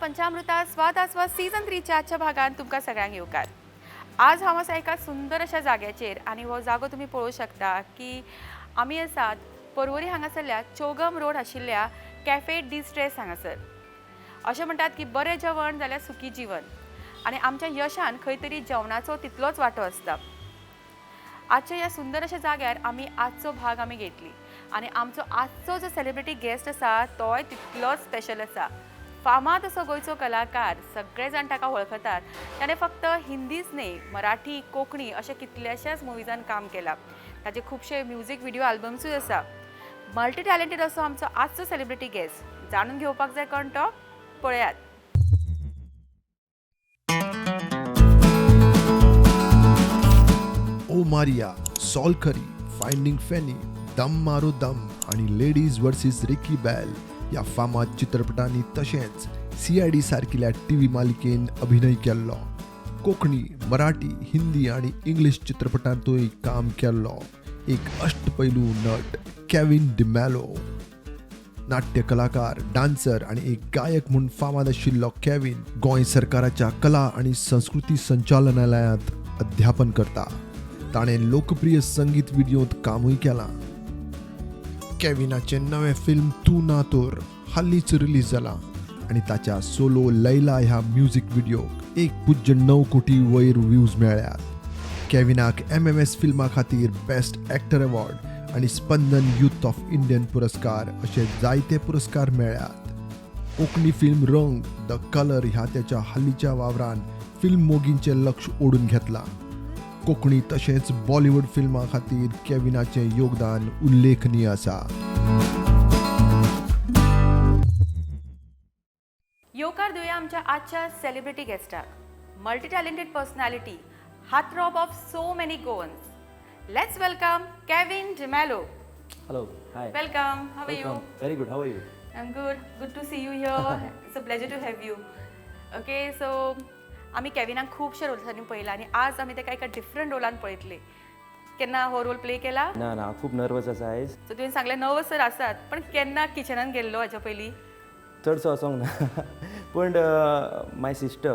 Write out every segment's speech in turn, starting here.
पंचामृता स्वाद आस्वाद सीझन 3च्या आजच्या भागात तुमकां सगळ्यांक येवकार. आज हांव आसा एका सुंदर अशा जाग्याचेर आनी हो जागो तुमी पळोवंक शकता की आमी आसात पर्वरी हांगासरल्या चोगम रोड आशिल्ल्या कॅफे डिस्ट्रेस हांगासर. अशें म्हणटात की बरें जेवण जाल्यार सुखी जिवन आनी आमच्या यशान खंय तरी जेवणाचो तितलोच वांटो आसता. आजच्या ह्या सुंदर अशा जाग्यार आमी आजचो भाग आमी घेतली आनी आमचो आजचो जो सेलिब्रिटी गेस्ट आसा तोय तितलोच स्पेशल आसा. फामाद असो गोंयचो कलाकार, सगळे जाण ताका वळखतात. ताणें फक्त हिंदीच न्हय, मराठी, कोंकणी अशे कितल्याशाच मुविजान काम केलां. ताचे खुबशे म्युजीक व्हिडियो आल्बम्सूय आसा. मल्टी टॅलेंटेड असो आमचो आजचो सेलिब्रिटी गेस्ट. जाणून घेवपाक जाय कोण तो? पळयात. ओ मारिया, सोलकरी, फायंडींग फॅनी, दम मारो दम आणि लेडीज वर्सीस रिकी बेल ह्या फामाद चित्रपटांनी तशेंच सीआयडी सारकिल्या टीव्ही मालिकेन अभिनय केल्लो. कोंकणी, मराठी, हिंदी आणि इंग्लिश चित्रपटांतूय काम केल्लो एक अष्टपैलू नट केविन डिमेलो. नाट्य कलाकार, डान्सर आणि एक गायक म्हूण फामाद आशिल्लो केविन गोंय सरकाराच्या कला आणि संस्कृती संचालनालयांत अध्यापन करता. ताणें लोकप्रिय संगीत व्हिडियोंत कामूय केलां. केविनाचें नवें फिल्म तूं ना तोर हालींच रिलीज जालां आनी ताच्या सोलो लैला ह्या म्युजीक व्हिडियोक 1.9 कोटी वयर व्ह्यूज मेळ्ळ्यात. केविनाक एमएमएस फिल्मा खातीर बेस्ट एक्टर अवॉर्ड आनी स्पंदन यूथ ऑफ इंडियन पुरस्कार अशे जायते पुरस्कार मेळ्ळ्यात. कोंकणी फिल्म रंग the colour ह्या त्याच्या हालींच्या वावरान फिल्म मोगींचें लक्ष ओडून घेतलां. कोंकणी तशेंच बॉलिवूड फिल्मां खातीर केविनाचें योगदान उल्लेखनीय आसा. येवकार दिवया आमच्या आजच्या celebrity गेस्टाक, multi talented personality, heartthrob of so many Goans. Let's welcome Kevin D'Mello. Hello, hi. Welcome. How are you? Welcome. Very good. How are you? I'm good. Good to see you here. It's a pleasure to have you. Okay, so आमी केविनाक खुबशे रोल्सांनी पळयला आनी आज आमी ताका एका different रोलान पळयतले. केन्ना हो रोल प्ले केला? ना ना, खूब नर्वस आसा आयज. सो तुवें सांगलें नर्वस तर आसात, पण केन्ना किचनान गेल्लो हाच्या पयलीं? चडसो वचोंक ना, पूण my sister,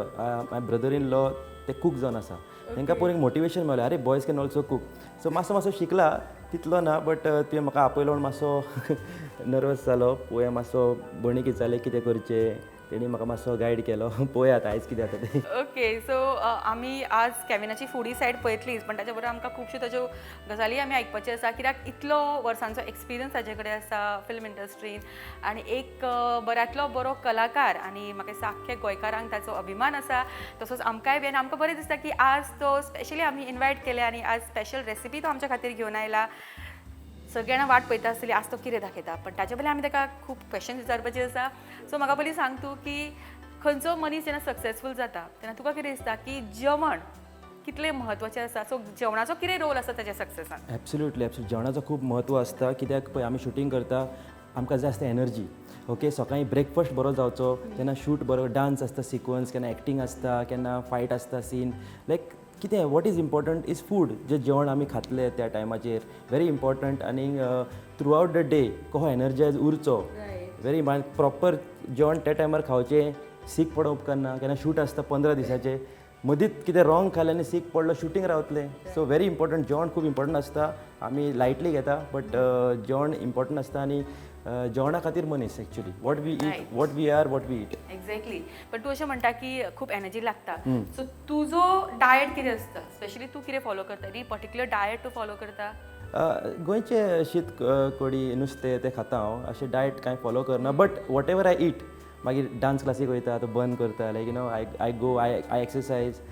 my brother in law ते कूक जावन आसा. तांकां पळोवन एक मोटिवेशन मेळ्ळें, अरे, boys can also cook. So मातसो मातसो शिकला, तितलो ना, बट तुवें म्हाका आपयलो म्हूण मातसो नर्वस जालो. पळोवया, मातसो भयणीक विचारलें कितें करचें, तेणी म्हाका मातसो गायड केलो. पळोवया आतां आयज कितें जाता तें. ओके, सो आमी आज केविनाची फुडी सायड पळयतलीच, पण ताच्या बरोबर आमकां खुबश्यो ताच्यो गजाली आमी आयकपाच्यो आसा, कित्याक इतलो वर्सांचो एक्सपिरियन्स ताचे कडेन आसा फिल्म इंडस्ट्रीन आनी एक बऱ्यांतलो बरो कलाकार आनी म्हाका दिसता आख्ख्या गोंयकारांक ताचो अभिमान आसा, तसोच आमकांय बी. आनी आमकां बरें दिसता की आज तो स्पेशली आमी इनवायट केले आनी आज स्पेशल रेसिपी तो आमच्या खातीर घेवन आयला. सगळ्यांना वाट पळयता आसतली आज तो कितें दाखयता, पण ताचे पयलीं आमी ताका खूब क्वेश्चन विचारपाचे आसा. सो म्हाका पयलीं सांग तूं की खंयचो मनीस जेन्ना सक्सेसफूल जाता तेन्ना तुका कितें दिसता की जेवण कितलें म्हत्वाचें आसा? सो जेवणाचो कितें रोल आसा ताच्या सक्सेसान? एब्सोल्युटली, एब्सोल्युटली, जेवणाचो खूब म्हत्व आसता, कित्याक पळय, आमी शुटींग करता, आमकां जाय आसता एनर्जी, ओके. सकाळीं ब्रेकफास्ट बरो जावचो तेन्ना शूट बरो, डान्स आसता सिक्वन्स, केन्ना एक्टींग आसता, केन्ना फायट आसता सीन, लायक कितें, what is important is food. जें जेवण आमी खातले त्या टायमाचेर व्हेरी इम्पॉर्टंट आनी थ्रू आउट the day कहो एनर्जायज उरचो, व्हेरी प्रॉपर जेवण त्या टायमार खावचें. सीक पडोवप उपकारना. केन्ना शूट आसता 15 दिसाचें, मदींच कितें रॉंग खालें आनी सीक पडलो, शुटींग रावतलें. सो व्हेरी इम्पॉर्टंट, जेवण खूब इम्पॉर्टंट आसता. आमी लायटली घेता, बट जेवण इम्पॉर्टंट आसता आनी जेवणा खातीर मनीस actually what we eat, what we are, what we eat. Exactly, पण तूं अशें म्हणटा की खूब एनर्जी लागता, सो तुजो डायट कितें आसता? स्पेशली तूं कितें फॉलो करता? एनी पर्टिक्युलर डायट तूं फॉलो करता? गोंयचें शीत, कडी, नुस्तें तें खाता हांव. अशें डायट कांय फॉलो करना, but whatever I eat. मागीर डान्स क्लासीक वयता, आतां बंद करता, like I go, I exercise,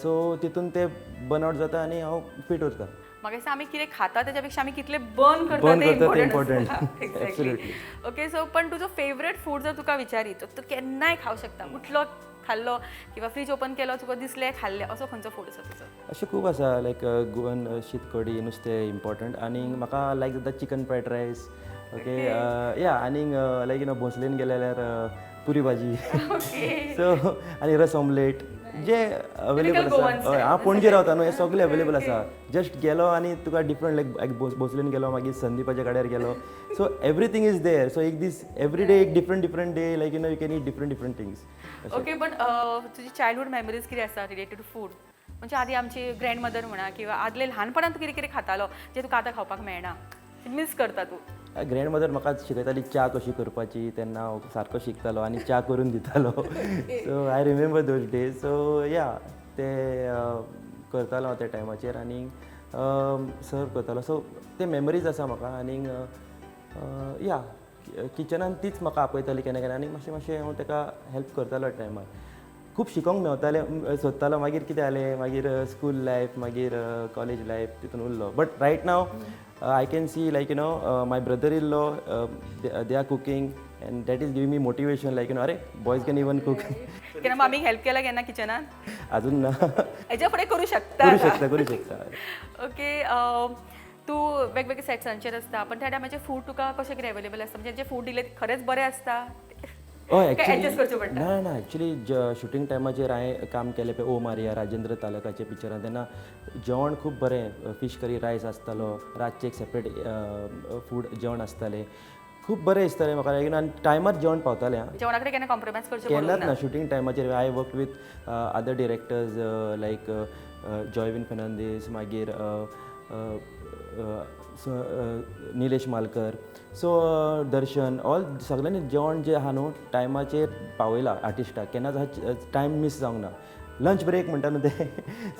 so तितून ते बर्न आउट जाता आनी हांव फिट उरता. म्हाका दिसता आमी कितें खाता त्याच्या पेक्षा आमी कितले बर्न करता Burn ते करता ते important. Important. Exactly. Absolutely. Okay, so पण तुजो फेवरेट फूड जर तुका विचारीत तर तूं केन्नाय खावंक शकता, उठलो, खाल्लो किंवा फ्रीज ओपन केलो, तुका दिसलें, खाल्लें, असो खंयचो फूड आसा तुजो? अशें खूब आसा, लायक गोवन शीत कडी नुस्तें इम्पॉर्टंट आनी म्हाका लायक जाता चिकन फ्रायड रायस, ओके, या. आनीक लायक you know भोंसलेन गेले जाल्यार पुरी भाजी, सो आनी रस ऑमलेट. जे अवेलेबल आसा. हय, हांव पणजे रावता न्हू, हें सगळें अवेलेबल आसा. जस्ट गेलो आनी तुका डिफरंट लायक भोसलेन गेलो, मागीर संदीपाच्या गाड्यार गेलो, so everything is there. So एक दीस एवरी डे एक different different day, like you know, you can eat different different things. Okay, पण तुजी चायल्डहूड मेमरीज कितें आसा रिलेटेड टू फूड? म्हणजे आदी आमची ग्रँड मदर म्हणा किंवा आदले ल्हानपणांत तूं कितें कितें खातालो जें तुका आतां खावपाक मेळना, मीस करता तूं? ग्रँड मदर म्हाका शिकयताली च्या कशी करपाची, तेन्ना हांव सारको शिकतालो आनी च्या करून दितालो. So I remember those days. So yeah, ते करतालो हांव त्या टायमाचेर आनी सर्व करतालो. सो ते मेमरीज आसा म्हाका. आनीक या, किचनान तीच म्हाका आपयताली केन्ना केन्ना आनी मातशें मातशें हांव ताका हेल्प करतालो. टायमार खूब शिकोंक मेवतालें, सोदतालो. मागीर कितें जालें, मागीर स्कूल लायफ, मागीर कॉलेज लायफ तितून उरलो. But right now I can see like you know my brother in law, they are cooking and that is giving me motivation, like you know, अरे, boys can even cook. केन्ना मामीक help केला केन्ना किचनान? अजून ना. हेच्या फुडें करूं शकता? करू शकता, करू शकता. ओके, तूं वेगवेगळे सेट्सांचेर आसता, पण त्या टायमाचेर फूड तुका कशें कितें अवेलेबल आसता? म्हणजे जें फूड दिलें खरेंच बरें आसता? हय. काय adjust करचें पडटा? ना ना, एक्चुली शुटींग टायमाचेर हांवें काम केलें पळय ओ मारिया, राजेंद्र तालकाच्या पिक्चरान, तेन्ना जेवण खूब बरें, फीश करी रायस आसतालो, रातचें एक सेपरेट फूड जेवण आसतालें, खूब बरें दिसतालें म्हाका लायक आनी टायमार जेवण पावतालें आं. जेवणा कडेन केन्ना कॉम्प्रोमायज करचें पडूंक केन्नाच ना. शुटींग टायमाचेर I work with other directors like Joyvin Fernandes, मागीर निलेश मालकर, सो दर्शन, ऑल सगळ्यांनी जेवण जें आहा न्हू टायमाचेर पावयलां आर्टिस्टाक, केन्नाच टायम मीस जावंक ना. लंच ब्रेक म्हणटा न्हू तें,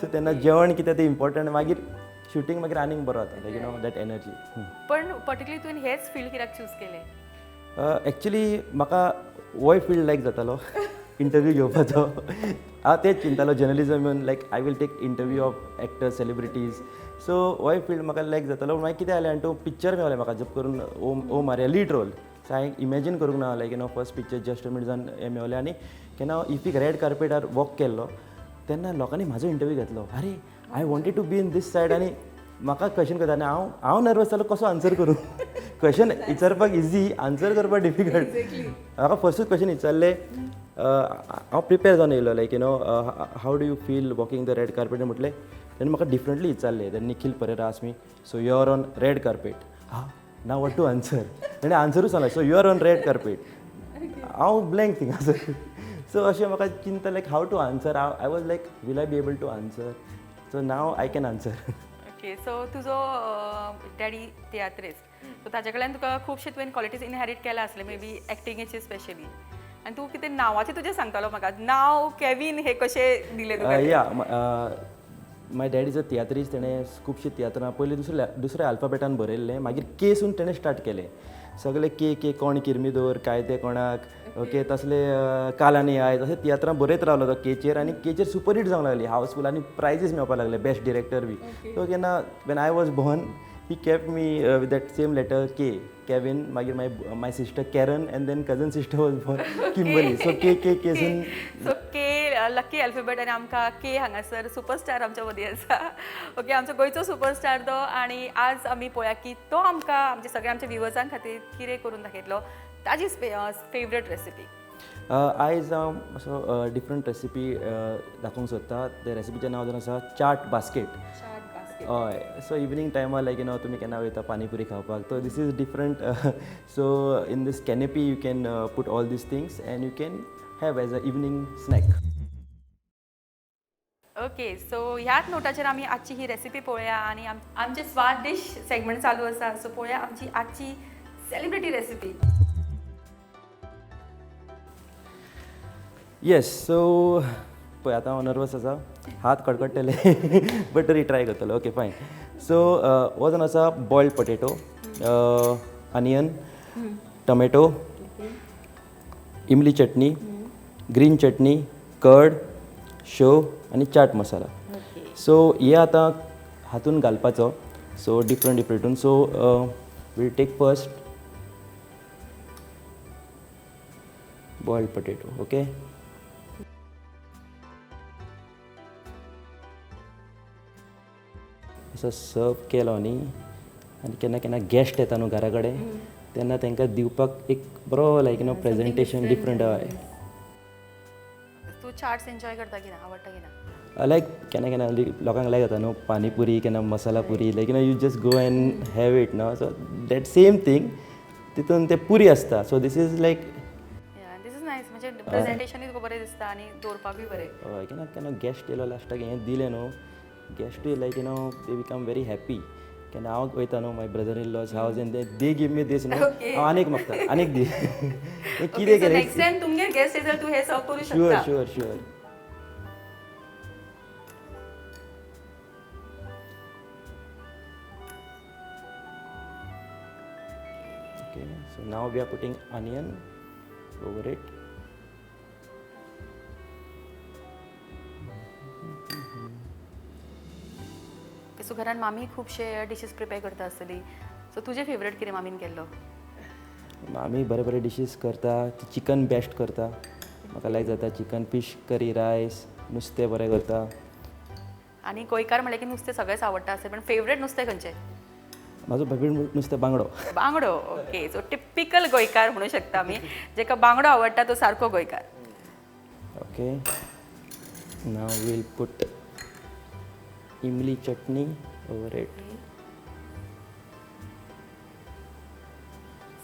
सो तेन्ना जेवण कितें तें इम्पॉर्टंट, मागीर शुटींग मागीर आनीक बरो जाता, like you know that energy. पण पर्टिक्युलरली तुवें हेच फिल्ड कित्याक चूज केलें? एक्चुली म्हाका होय फिल्ड लायक जातालो इंटरव्यू घेवपाचो. हांव तेंच चिंतालो, जर्नलिजम येवन like I will take interview of actors, celebrities, so होय फिल्ड म्हाका लायक जातालो. पूण मागीर कितें जालें आनी तो पिक्चर मेवलें म्हाका जप करून ओ ओ मारिया लीड रोल. सो हांवें इमेजीन करूंक ना, like you know, first picture just मिनटान हें मेवलें. आनी केन्ना हांव इफीक रेड कार्पेटार वॉक केल्लो तेन्ना लोकांनी म्हाजो इंटरव्यू घेतलो. अरे, I wanted to be in this side आनी म्हाका क्वेश्चन करता आनी हांव नर्वस जालो, कसो आन्सर करूं. क्वेश्चन विचारपाक इजी, आन्सर करपाक डिफिकल्ट. म्हाका फर्स्टूच क्वेश्चन विचारलें, हांव प्रिपेर जावन येयलो, like you know, how do you feel walking the red carpet म्हटलें. तेणें म्हाका डिफरंटली विचारलें. Then Nikhil Pereira ask me, so you are on red carpet, हा, now what to answer? तेणें आन्सरूच सांगलें, so you are on red carpet. हांव blank थिंगासर. So अशें म्हाका चिंता, like how to answer. I was like, will I be able to answer? So now I can answer. Okay, so तुजो daddy tiatrist, so ताजे कडल्यान तुका खुबशे तुवें क्वॉलिटीज इनहेरीट केला आसले, मे बी एक्टिंगेचे स्पेशली. आनी तूं कितें नांवाचें तुजें सांगतालो म्हाका, नांव केवीन हें कशें दिलें तुका? Yeah, my dad is a tiatrist. तेणें खुबशीं तियात्रां पयलीं दुसऱ्या दुसऱ्या अल्फाबेटान बरयल्लें, मागीर केसून तेणें स्टार्ट केलें सगळे. के के कोण किर्मिदोर, कायदे कोणाक, ओके, तसले काल आनी आयज, अशे तियात्रां बरयत रावलो तो केचेर. आनी केचेर सुपर हिट जावंक लागली, हावसफूल, आनी प्रायजीस मेळपाक लागले, बेस्ट डिरेक्टर बी. सो केन्ना when I was born, he kept me with that same letter K, Kevin. मागीर my sister Karen and then cousin sister was born Kimberly. So K K केसून. So K lucky alphabet आनी आमकां K हांगासर superstar आमच्या मदीं आसा. Okay, आमचो गोंयचो सुपरस्टार तो. आनी आज आमी पळोवया की तो आमकां आमच्या सगळ्या आमच्या व्युवर्सां खातीर कितें करून दाखयतलो, ताजी फेवरेट रेसिपी. आयज हांव असो डिफरंट रेसिपी दाखोवंक सोदता. ते रेसिपीचें नांव जावन आसा चाट बास्केट. हय, सो इवनींग टायमार लायक you know तुमी केन्ना वयता पानी पुरी खावपाक, so this is different. So in this canopy you can put all these things and you can have as a evening snack. Okay, so ह्याच नोटाचेर आमी आजची ही रेसिपी पळोवया आनी आमचे स्वाद डीश सेगमेंट चालू आसा. सो पळोवया आमची आजची सेलिब्रिटी रेसिपी. येस, सो पळय, आतां हांव नर्वस आसा, हात कडकडटले, बट तरी ट्राय करतलो. Okay, fine. सो हो जावन आसा boiled potato, onion, tomato, इमली चटणी, ग्रीन चटणी, कर्ड, शेव आनी चाट मसाला. सो हे आतां हातून घालपाचो, so different different. So we'll take first boiled potato, okay? असो सर्व केलो न्ही, आनी केन्ना केन्ना गेस्ट येता न्हू घरा कडेन, तेन्ना तांकां दिवपाक एक बरो like you know presentation different. हय. तूं चाट्स एन्जॉय करता की ना, आवडटा की ना? लायक केन्ना केन्ना लोकांक लायक जाता न्हू पानी पुरी, केन्ना masala puri, like you know you just go and have it न्हू. सो that same thing तितून ते पुरी आसता. So this is like this is nice, म्हणजे प्रेझेंटेशनूय तुका बरें दिसता आनी दवरपाकूय बरें. हय, केन्ना केन्ना गेस्ट येयलो लास्टाक हें दिलें न्हू, गेस्टूय like you know they become very happy. केन्ना हांव वयता न्हू my brother in law's house and they give me this न्हू, हांव आनीक मागता, आनीक दी, हें कितें केलें. नेक्स्ट टायम तुमगेर गेस्ट येत जाल्यार तूं हें सर्व करूं शुअर शकता. Sure sure. Okay, so now we are putting onion over it. So घरान मामी खुबशे डिशीज प्रिपेर करता आसतली, सो तुजें फेवरेट कितें मामीन केल्लो? मामी बरे बरे डिशीज करता, ती चिकन बेस्ट करता, म्हाका लायक जाता चिकन, फीश करी, रायस, नुस्तें बरें करता. आनी गोंयकार म्हणलें की नुस्तें सगळेंच आवडटा आसलें, पण फेवरेट नुस्तें खंयचें? म्हाजो फेवरेट नुस्तें बांगडो. बांगडो. ओके, सो टिपिकल गोंयकार म्हणू शकता आमी, जेका बांगडो आवडटा तो सारको गोंयकार. Okay, now we'll put imli chutney over it.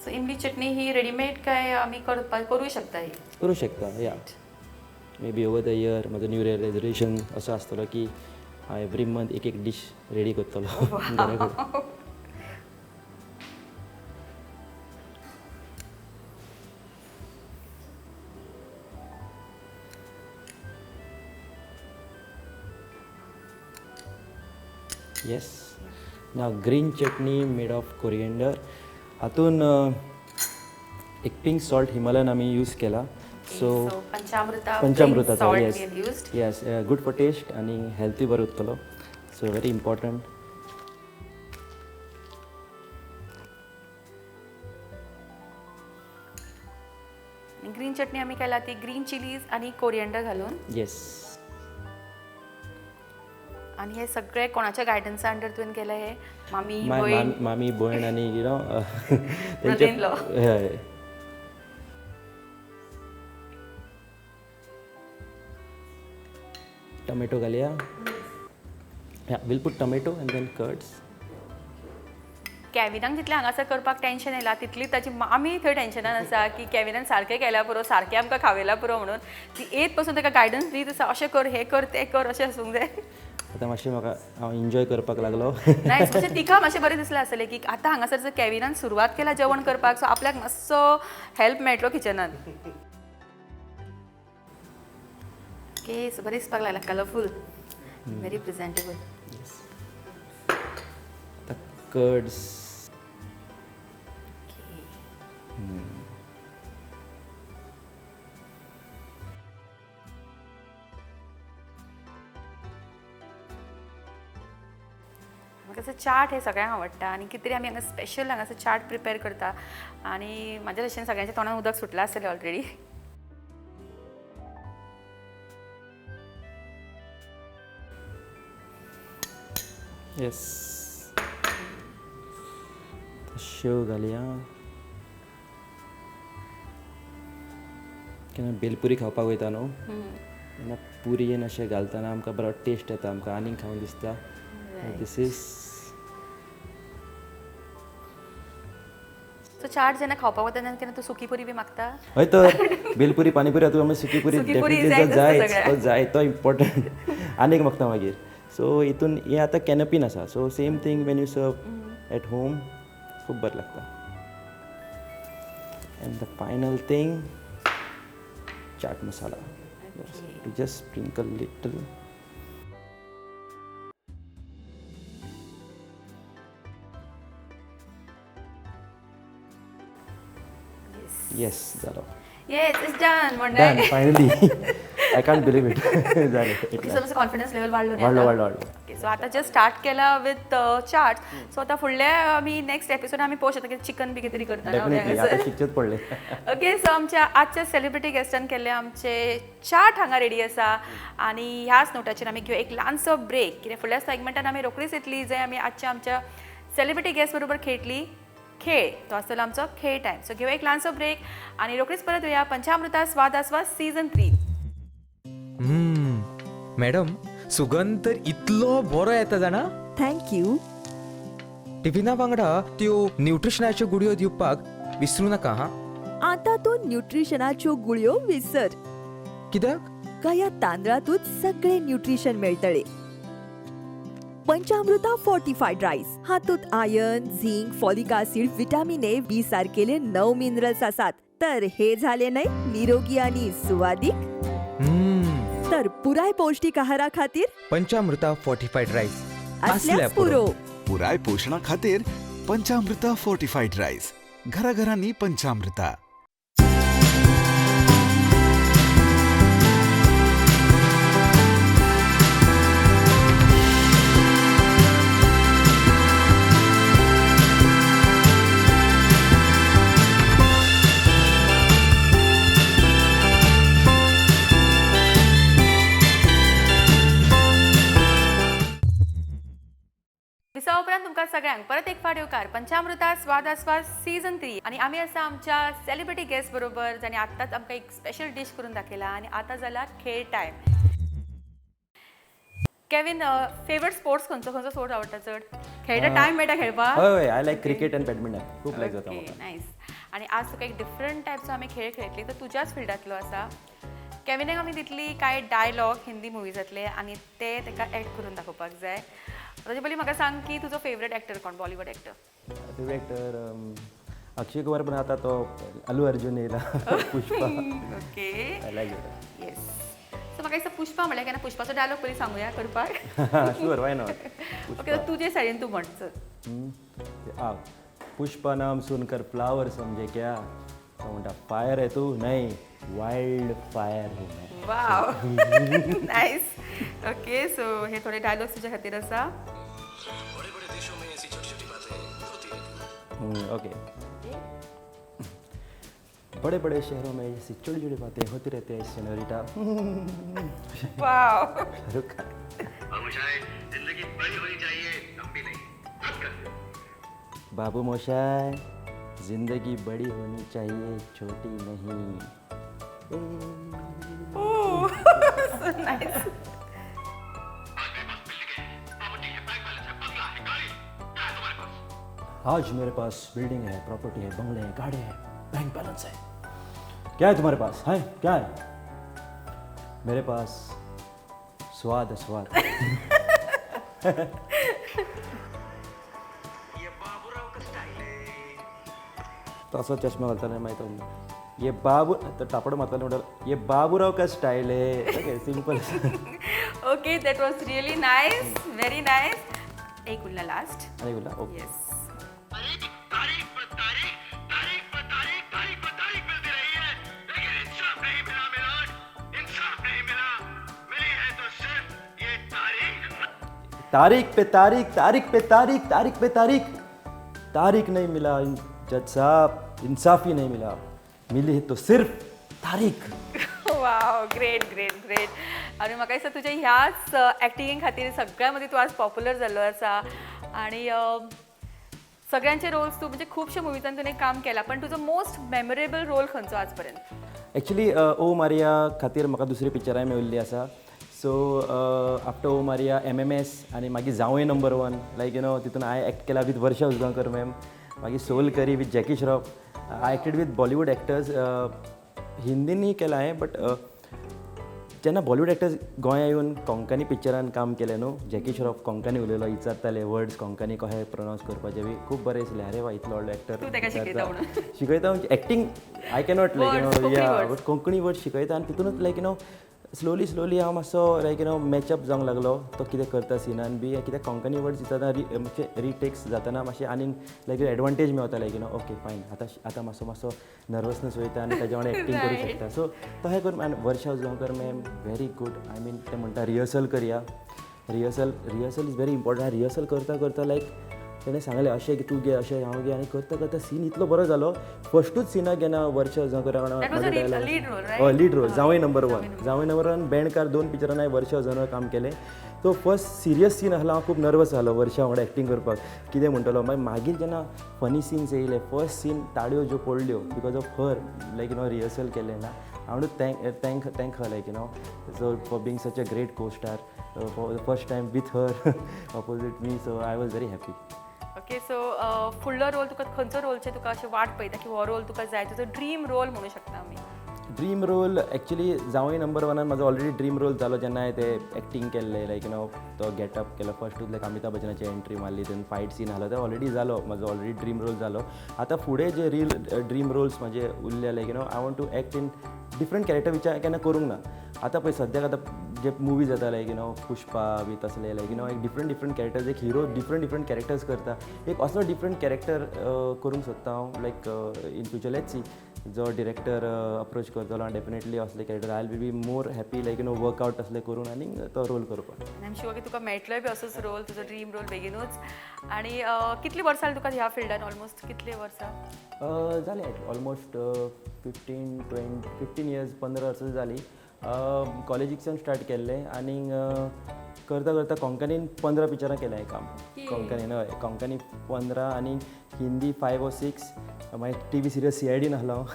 So imli chutney he readymade काय आमी करूं शकता ही? करूं शकता, या may be over the year म्हजो न्यू इयर रेजोल्युशन असो आसतलो की हांव एवरी मंथ एक एक डीश रेडी करतलो घरा कडेन. Yes, now green chutney made of coriander. हातून एक पिंक सॉल्ट हिमालयन आमी यूज केला. सो पंचामृता, पंचामृताचो, salt yes we have used. Yes, good for taste आनी हेल्थी बरो उरतलो. So very important. Green chutney आमी केला ती ग्रीन चिलीज आनी कोरिएंडर घालून. येस. आनी हे सगळे कोणाच्या गायडन्सा अंडर तुवें केलें हें? मामी, माय भयण? मामी, भयण आनी you know Brother-in-law. हय. टोमॅटो घालया. Yeah, we'll put tomato and then curds. कॅविनाक जितलें हांगासर करपाक टेन्शन येयला तितली ताची मामी थंय टेन्शनान आसा की कॅविनान सारकें केल्यार पुरो, सारकें आमकां खावयल्यार पुरो म्हणून ती येत पसून ताका गायडन्स दीत आसा, अशें कर, हें कर, तें कर, अशें आसूंक जाय. आतां मातशें म्हाका हांव एन्जॉय करपाक लागलो. नायस. मातशें तिका मातशें बरें दिसलें आसतलें की आतां हांगासर जर कॅविनान सुरवात केला जेवण करपाक, सो आपल्याक मातसो हेल्प मेळटलो किचनान. ओके, सो बरें दिसपाक लागला, कलरफूल, व्हेरी प्रेझेंटेबल. आतां कर्ड्स. म्हाका असं चाट हे सगळ्यांक आवडटा आनी कितें तरी आमी हांगा स्पेशल हांगासर चाट प्रिपेर करता आनी म्हाज्या भशेन सगळ्यांच्या तोंडान उदक सुटलां आसतलें ऑलरेडी. येस, शेव घालया. केन्ना भेलपुरी खावपाक वयता न्हू, तेन्ना पुरयेन अशें घालतना आमकां बरो टेस्ट येता, आमकां आनीक खावंक दिसता. This is so chaat जेन्ना खावपाक वता तेन्ना केन्ना तूं सुकी पुरी बी मागता? हय तर भेलपुरी, पानीपुरी हातूंत आमी सुकी पुरी सुकी पुरी डेफिनेटली जायच आसता जायच, सगळ्यांक. तो जाय, तो इम्पॉर्टंट. आनीक मागता मागीर. सो हितून हें आतां कॅनपीन आसा. So same thing when you serve at home खूब बरें लागता. And the final thing, chaat masala. To just sprinkle little. Yes, जालो. Yes, it's done. Done, finally. I can't believe it. जालें. ओके, सो मातसो कॉन्फिडन्स लेवल वाडलो न्ही वाडलो, आतां? वाडलो, वाडलो. ओके, सो आतां जस्ट स्टार्ट केला विथ चाट. सो आतां फुडल्या आमी नेक्स्ट एपिसोड आमी पळोवंक शकता की चिकन बी कितें तरी करतना. डेफिनेटली, आतां शिकचेच पडलें. ओके, सो आमच्या आजच्या सेलिब्रिटी गेस्टान केल्ले आमचे चाट हांगा रेडी आसा आनी ह्याच नोटाचेर आमी घेवया एक ल्हानसो ब्रेक, कित्याक फुडल्या सेगमेंटान आमी रोखडीच येतली जंय आमी आजच्या आमच्या सेलिब्रिटी गेस्ट बरोबर खेळटली खेळ, तो आसतलो आमचो खेळ टायम. सो घेवया एक ल्हानसो ब्रेक आनी रोखडीच परत येवया पंचामृता स्वाद आस्वाद सीजन 3. मॅडम, सुगंध तर इतलो बरो येता जाणा. Thank you. टिफिना वांगडा त्यो न्युट्रिशनाच्यो गुळयो दिवपाक विसरू नाका हा. आता तूं न्युट्रिशनाच्यो गुळयो विसर. कित्याक? ह्या तांदळातूच सगळे न्युट्रिशन मेळटले. पंचामृता फोर्टिफायड रायस हातूंत iron, zinc, folic acid, vitamin A, B सारकेले 9 minerals आसात. तर हे झाले न्हय निरोगी आणि सुवादीक. तर पुराय पौष्टिक आहारा खातीर पंचामृता फोर्टिफायड रायस असल्याच पुरो. पुराय पोशणा खातीर पंचामृता फोर्टिफाईड राईस. घराघरांनी पंचामृता. दिसा उपरांत तुमकां सगळ्यांक परत एक फावट येवकार पंचामृता स्वाद आस्वाद सीझन 3. आनी आमी आसा आमच्या सेलिब्रिटी गेस्ट बरोबर, जाणी आत्ताच आमकां एक स्पेशल डीश करून दाखयला आनी आतां जाला खेळ टायम. केविन, फेवरेट स्पोर्ट्स खंयचो खंयचो स्पोर्ट्स आवडटा चड? खेळटा, टायम मेळटा खेळपाक? हय हय, I like cricket and badminton, खूब लायक जाता म्हाका. नायस. आनी आज तुका एक डिफरंट टायपचो आमी खेळ खेळटली, तो तुज्याच फिल्डांतलो आसा. केविनाक आमी दितली कांय डायलॉग हिंदी मुवीजांतले आनी ते ताका एक्ट करून दाखोवपाक जाय. ताजे पयलीं म्हाका सांग की तुजो फेवरेट एक्टर कोण, Bollywood actor? Favourite actor Akshay Kumar, पण आता तो अल्लू अर्जुन येयला, Pushpa. Okay. I like it. Yes, so म्हाका दिसता पुष्पा म्हणल्यार केन्ना पुष्पाचो डायलॉग पयलीं सांगुया करपाक. Sure, Y not. Okay, तुजे सायडीन तूं म्हण चल. आ पुष्पा नाम सुनकर फ्लावर समझे क्या? तो म्हणटा, फायर है तू, नहीं वाइल्ड फायर हूँ मैं. वाव, नायस. ओके, सो हे थोडे डायलॉग्स तुज्या खातीर आसा. ओके. बड़े बड़े शहरों में ऐसी छोटी छोटी बातें होती रहती है, सेनोरिटा. वाव. शाहरुख खान. जिंदगी बड़ी होनी चाहिए, लंबी नहीं. बाबू मोशाय, जिंदगी बड़ी होनी चाहिए, छोटी नहीं. So nice. आज मेरे पास बिल्डिंग है, प्रॉपर्टी है, बंगले हैं, गाड़ी है, बैंक बैलेंस है. क्या है तुम्हारे पास? है क्या है मेरे पास? स्वाद है, स्वाद. तसो चष्मा घालताले मागीर तो ये बाबू तो टापड मारताले, म्हणटालो, ये बाबूराव का style Hai. Okay, simple. Okay, that was really nice, very nice. एक उरला लास्ट. आनी उरला, ओके. येस. तारीख पर तारीख, तारीख पर तारीख, तारीख पर तारीख मिलती रही है, लेकिन इंसाफ नहीं मिला मिलोड, इंसाफ नहीं मिला. मिली है तो सिर्फ ये तारीख. तारीख पे तारीख, तारीख पे तारीख, तारीख पे तारीख, तारीख नहीं मिला जज साहब, इंसाफ ही नहीं मिला. मिली है तो सिर्फ तारीख. वाव, ग्रेट ग्रेट ग्रेट. आनी म्हाका दिसता तुज्या ह्याच एक्टिंगे खातीर सगळ्या मदीं तूं आज पॉप्युलर जाल्लो आसा आनी सगळ्यांचे रोल्स तूं, म्हणजे खुबशे मुवीजान तुवें काम केलां, पण तुजो मोस्ट मेमोरेबल रोल खंयचो आज पर्यंत? एक्चुली ओ मारिया खातीर म्हाका दुसरी पिक्चरांय मेळिल्ली आसा. So after O Maria, MMS आनी मागीर जावंय नंबर 1, लायक you know तितून हांवें एक्ट केला विथ वर्षा उजगांवकर मॅम. मागीर soul curry with Jackie Shroff. I acted with Bollywood actors. हिंदीनूय केलां हांवें, बट जेन्ना बॉलिवूड एक्टर्स गोंया येवन कोंकणी पिक्चरान काम केलें न्हू, जॅकी श्रॉफ कोंकणी उलयलो, विचारताले वर्ड्स कोंकणी कशें प्रोनावन्स करपाचे बी, खूब बरें दिसलें. अरे वा, इतलो व्हडलो एक्टर तूं ताका शिकयता म्हणून. शिकयता म्हणजे acting I cannot like Words, you know Konkani या words. But Konkani word शिकयता आनी तितूनच लायक you know slowly slowly हांव मातसो लायक you know match up जावंक लागलो. तो कितें करता सिनान बी, कित्याक कोंकणी वर्ड्स दितना मातशे रिटेक्स जातना मातशें आनीक लायक एडवांटेज मेवता, like you know okay fine, आतां आतां मातसो मातसो नर्वसनेस वयता आनी ताज्या वांगडा एक्टींग करूं शकता. सो तशें करून आनी वर्षा Ujgaonkar ma'am very good. I mean ते म्हणटा रिहर्सल करया. Rehearsal, rehearsal is very important. Rehearsal करता करता लायक तेणें सांगलें अशें की तूं घे, अशें हांव घे, आनी करता करता सीन इतलो बरो जालो. फस्टूच सिनाक गेना Varsha Usgaonkar. That was a lead role, right? हय, लीड रोल, जावंय नंबर 1. जावंय नंबर 1, बँडकार, दोन पिक्चरान हांवें वर्षा उजगांवकर काम केलें. तो फर्स्ट सिरियस सीन आसलो, हांव खूब नर्वस जालो वर्षा वांगडा एक्टींग करपाक, कितें म्हणटलो. मागीर मागीर जेन्ना फनी सिन्स येयले, फर्स्ट सीन ताळयो ज्यो पडल्यो because of her, like you know rehearsal केलें ना. I want to thank her like you know so for being such a great co star for the first time with her opposite me, so I was very happy. Okay, so फुडलो role तुका खंयचो रोलचे तुका अशें वाट पळयता की हो role तुका जाय, तुजो ड्रीम रोल म्हणू शकता आमी? ड्रीम रोल एक्चुली जावंय नंबर वनान म्हाजो ऑलरेडी ड्रीम रोल जालो जेन्ना हांवें ते एक्टींग केल्लें, लायक you know तो गेटअप केलो फर्स्टूच, लायक अमिताभ बच्चनाची एंट्री मारली, then fight scene आसलो, ते ऑलरेडी जालो म्हाजो ऑलरेडी ड्रीम रोल जालो. आतां फुडें जे रील ड्रीम रोल्स म्हाजे उरले, like you know I want to act in different character which हांवें केन्ना करूंक ना. आतां पळय सद्याक आतां जे मुवीज जाता, लायक you know Pushpa बी तसले, लायक you know एक डिफरंट डिफरंट कॅरेक्टर्स, एक हिरो डिफरंट डिफरंट कॅरेक्टर्स करता, एक असलो डिफरंट कॅरेक्टर करूंक सोदता हांव. Like in future let's see, जो डिरेक्टर अप्रोच करतलो आनी डेफिनेटली असले character I will be more happy, like you know workout असले करून आनी तो रोल करपाक. आनी आम शुअर की तुका मेळटलोय बी असोच रोल, तुजो ड्रीम रोल बेगीनूच. आनी कितलीं वर्सां जालीं तुका ह्या फिल्डान, ऑलमोस्ट कितलीं वर्सां? जालें ऑलमोस्ट 15 20 15 इयर्स, 15 वर्सां जालीं. कॉलेजीकच्यान स्टार्ट केल्लें आनी करता करता कोंकणीन 15 पिक्चरां केलें हांवें काम. कोंकणीन, हय, कोंकणी 15 आनी हिंदी 5 ओ 6. मागीर टीवी सिरियल सीआयडीन आसलो हांव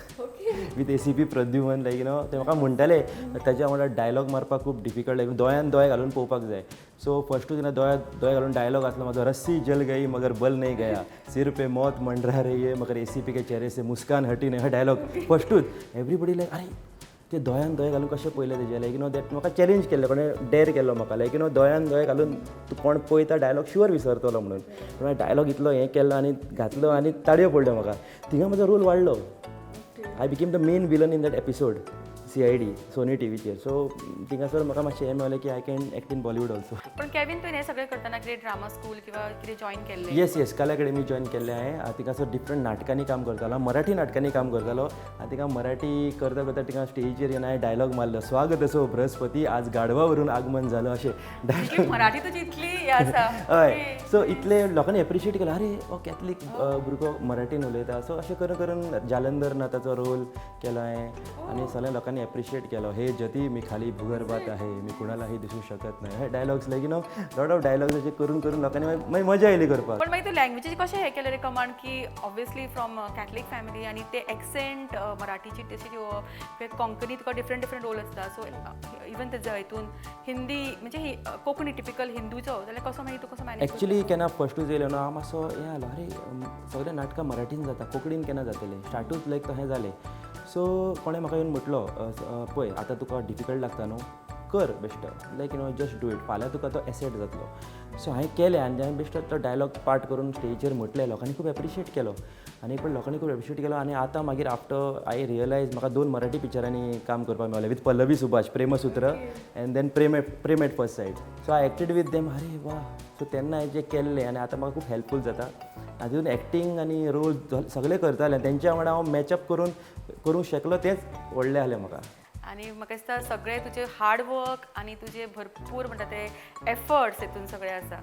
with ACP Pradyuman. Like you know ते म्हाका म्हणटाले ताच्या वांगडा डायलॉग मारपाक खूब डिफिकल्ट, लायक दोळ्यान दोळे घालून पळोवपाक जाय. सो फर्स्टूच जेन्ना दोळ्यात दोळे घालून डायलॉग आसलो म्हाजो, "रस्सी जल गई मगर बल नहीं गया, सिर पे मौत मंडरा रही है मगर एसीपी के चेहरे से मुस्कान हटी नहीं." हा डायलॉग फर्स्टूच एवरीबडी लायक, अरे ते दोळ्यान दोळे घालून कशें पळयलें तेजें? लायक you know that म्हाका चॅलेंज केल्लें कोणें, डेर केल्लो म्हाका, लायक you know दोळ्यान दोळे घालून तूं कोण पळयता डायलॉग शुअर विसरतलो म्हणून. पूण डायलॉग इतलो हें केलो आनी घातलो आनी ताळयो पडल्यो म्हाका. थिंगा म्हजो रोल वाडलो. I became the main villain in that episode, CID, Sony टीव्हीचेर. सो थिंगासर म्हाका मातशें हें मेळलें की I can act in Bollywood also. पण केविन, तुवें हें सगळें करतना कितें ड्रामा स्कूल किंवा कितें जॉईन केल्लें? येस, कला अकॅडमी जॉईन केल्लें हांवें. थिंगासर डिफरंट नाटकांनी काम करतालो, मराठी नाटकांनी काम करतालो आनी थिंगा मराठी करता करता थिंगा स्टेजीर येवन हांवें डायलॉग मारलो, "स्वागत असो बृहस्पती, आज गाढवावरून आगमन झालं," अशें डायलॉग. मराठी तुजी इतली हें आसा. हय, सो इतले लोकांनी एप्रिशिएट केलं, अरे हो कॅथलीक भुरगो मराठीन उलयता. सो अशें करून करून जालंधर नाथाचो रोल केलो हांवें आनी सगळ्या लोकांनी एप्रिशिएट केलो. "हे जती, मी खाली भूगर्भात आहे, मी कुणालाही दिसू शकत नाही," हे dialogues, like you know lot of dialogues असे करून करून लोकांनी मागीर मागीर मजा येयली करपाक. पण मागीर तूं लँग्वेजीचे कशें हें केलें रे कमांड की ऑब्वियसली फ्रॉम कॅथलीक फॅमिली आनी ते एक्सेंट मराठीची तशी दिवप किंवा कोंकणी तुका डिफरंट डिफरंट रोल आसता, सो इवन तेज्या हितून हिंदी म्हणजे कोंकणी टिपिकल हिंदूचो जाल्यार कसो मागीर तूं कसो मॅनेज? एक्चुली केन्ना फर्स्टूच येयलो न्हू हांव मातसो हें जालो, अरे सगळें नाटकां मराठीन जाता, कोंकणीन केन्ना जातलें? स्टार्टूच लायक तशें जालें. सो कोणें म्हाका येवन म्हटलो, पळय आतां तुका डिफिकल्ट लागता न्हू, कर बेश्टो, like you know just do it, फाल्यां तुका तो एसेट जातलो. सो हांवें केलें आनी हांवें बेश्टो तो डायलॉग पार्ट करून स्टेजीर म्हटलें, लोकांनी खूब एप्रिशिएट केलो आनी पण लोकांनी खूब एप्रिशिएट केलो. आनी आतां मागीर आफ्टर I realise म्हाका दोन मराठी पिक्चरांनी काम करपाक मेळ्ळें with Pallavi Subhash, Premsutra and then Prem at first sight. So I acted with them. अरे वा, सो तेन्ना हांवें जें केल्लें आनी आतां म्हाका खूब हेल्पफूल जाता. आनी तितून एक्टींग आनी रोल सगळें करतालें, तेंच्या वांगडा हांव मॅचअप करून करूंक शकलो, तेंच व्हडलें आसलें म्हाका. आनी म्हाका दिसता सगळें तुजें हार्ड वर्क आनी तुजें भरपूर म्हणटा ते एफर्ट्स हितून सगळें आसा.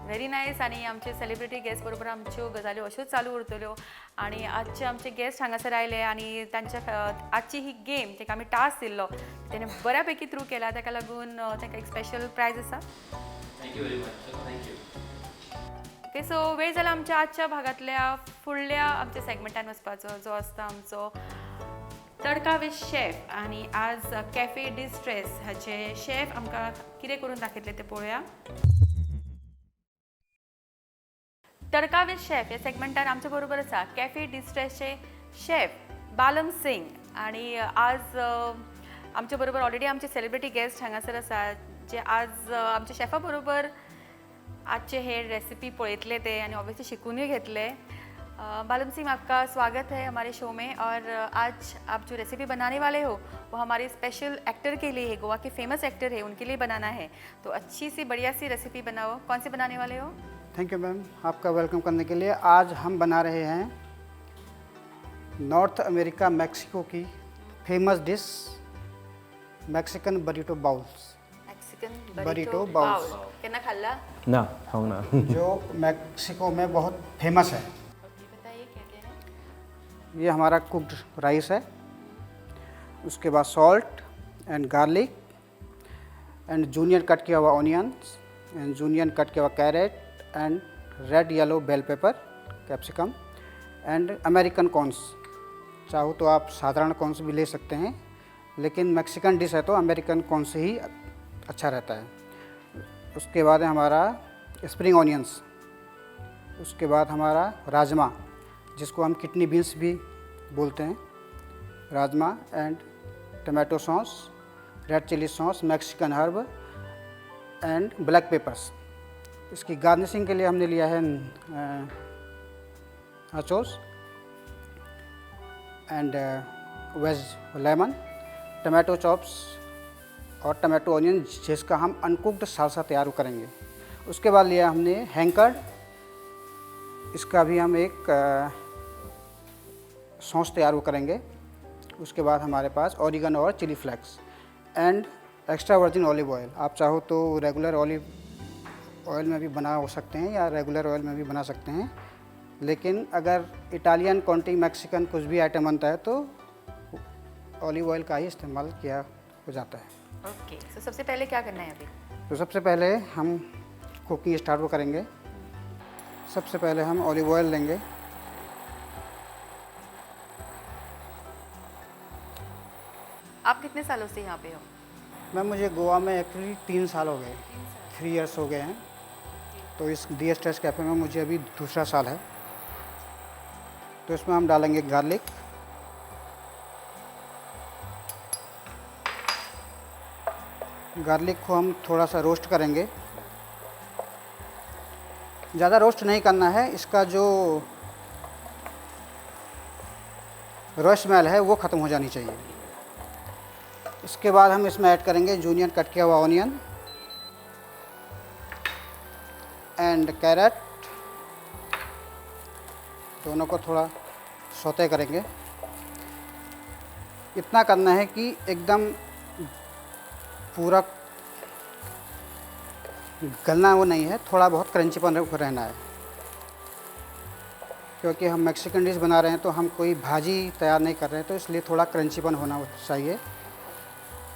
Very nice. आनी आमचे सेलिब्रिटी गेस्ट बरोबर आमच्यो गजाल्यो अश्योच चालू उरतल्यो. आनी आजचे आमचे गेस्ट हांगासर आयले आनी तांच्या आजची ही गेम ताका आमी टास्क दिल्लो तेणे बऱ्या पैकी थ्रू केला, ताका लागून ताका एक स्पेशल प्रायज आसा. Thank you very much, thank you. Okay, so वेळ जाला आमच्या आजच्या भागांतल्या फुडल्या आमच्या सेगमेंटान वचपाचो, जो आसता आमचो तडका विथ शेफ. आनी आज कॅफे डिस्ट्रेस हाचे शेफ आमकां कितें करून दाखयतले तें पळोवया. तडका विथ शेफ ह्या सेगमेंटान आमच्या बरोबर आसा कॅफे डिस्ट्रेसचे शेफ बालम सिंग. आणि आज आमच्या बरोबर ऑलरेडी आमचे सेलिब्रिटी गेस्ट हांगासर आसा, जे आज आमच्या शेफा बरोबर आजचे हे रेसिपी पळयतले ते आनी ऑब्वियसली शिकूनय घेतले. बालम सिंह, आपका स्वागत है हमारे शो में. और आज आप जो रेसिपी बनाने वाले हो वो हमारे स्पेशल एक्टर के लिए है, गोवा के फेमस एक्टर है, उनके लिए बनाना है. तो अच्छी सी बढ़िया सी रेसिपी बनाओ. कौन सी बनाने वाले हो? Thank you ma'am, आपका welcome करने के लिए. आज हम बना रहे हैं नॉर्थ अमेरिका, मैक्सिको की famous dish, Mexican burrito bowls. Mexican burrito bowls. केन्ना खाल्ला? ना, खावंक ना. जो मैक्सिको में बहुत फेमस है. ओके, बताइए क्या क्या है. ये हमारा कुक्ड राइस है, उसके बाद salt and garlic and julienne cut किया हुआ ऑनियंस एंड जूलियन कट किया हुआ carrot and red yellow bell pepper, capsicum and American corns. चाहो तो आप साधारण कॉर्न्स भी ले सकते हैं. लेकिन मैक्सिकन डिश है तो अमेरिकन कॉर्न से ही अच्छा रहता है। उसके बाद है हमारा स्प्रिंग ऑनियंस। उसके बाद हमारा राजमा, जिसको हम किडनी बीन्स भी बोलते हैं, rajma and tomato sauce, red chilli sauce, Mexican herb and black peppers. इसकी गार्निशिंग के लिए हमने लिया है nachos and veg lemon, tomato chops Aur tomato onion, जिसका हम अनकुक्ड सालसा तैयार करेंगे। उसके बाद लिया हमने हैंकर्ड, इसका भी हम एक सॉस तैयार करेंगे। उसके बाद हमारे pass Oregon Aur chilli flakes and extra virgin olive oil. आप चाहो तो रेगुलर ऑलिव ऑयल में भी बना हो सकते हैं या रेगुलर ऑयल में भी बना सकते हैं, लेकिन अगर इटालियन, कॉन्टी, मैक्सिकन कुछ भी आइटम बनता है तो ऑलिव ऑयल का ही इस्तेमाल किया हो जाता है। ओके, सो सबसे पहले क्या करना है अभी? तो सबसे पहले हम कुकिंग स्टार्ट करेंगे। सबसे पहले हम ऑलिव ऑयल लेंगे। आप कितने सालों से यहाँ पे हो? मैम मुझे गोवा में एक्चुअली 3 साल हो गए, 3 इयर्स हो गए हैं। तो इस डी स्ट्रेस कैफ़े में मुझे अभी दूसरा साल है। तो इसमें हम डालेंगे गार्लिक, गार्लिक को हम थोड़ा सा रोस्ट करेंगे। ज़्यादा रोस्ट नहीं करना है, इसका जो रॉ स्मेल है वो ख़त्म हो जानी चाहिए। इसके बाद हम इसमें ऐड करेंगे जूनियन कट किया हुआ ऑनियन एंड कैरेट। दोनों को थोड़ा सौते करेंगे। इतना करना है कि एकदम पूरा गलना वो नहीं है, थोड़ा बहुत क्रंचीपन रहना है, क्योंकि हम मैक्सिकन डिश बना रहे हैं तो हम कोई भाजी तैयार नहीं कर रहे हैं, तो इसलिए थोड़ा क्रंचीपन होना चाहिए,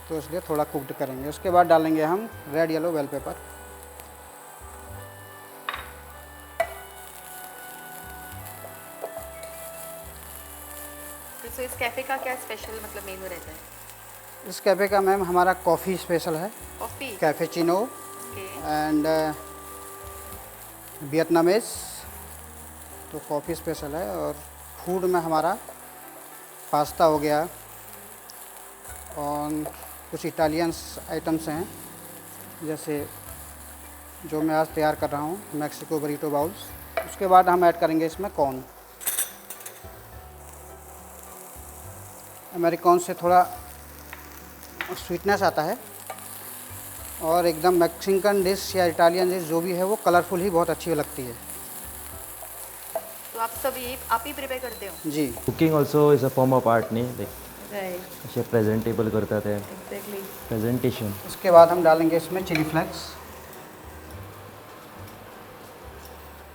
तो इसलिए थोड़ा कुकड करेंगे। उसके बाद डालेंगे हम रेड येलो बेल पेपर। तो इस कैफ़े का क्या स्पेशल मतलब मेनू रहता है? इस कैफ़े का मैम हमारा कॉफ़ी स्पेशल है, कॉफ़ी, कैफेचिनो एंड वियतनामीज, तो कॉफ़ी स्पेशल है। और फूड में हमारा पास्ता हो गया और कुछ इटालियंस आइटम्स हैं, जैसे जो मैं आज तैयार कर रहा हूँ मैक्सिको बरीटो बाउल्स। उसके बाद हम ऐड करेंगे इसमें कॉर्न। अमेरिकन से थोड़ा स्वीटनेस आता है और एकदम मैक्सिकन डिश या इटालियन डिश जो भी है वो कलरफुल ही बहुत अच्छी लगती है। तो आप सब ये आप ही प्रिपेयर करते हो? जी। Cooking also is a form of art न्ही, लाइक राइट, अशें प्रेजेंटेबल करता ते, एग्जैक्टली प्रेजेंटेशन। उसके बाद हम डालेंगे इसमें चिली फ्लेक्स।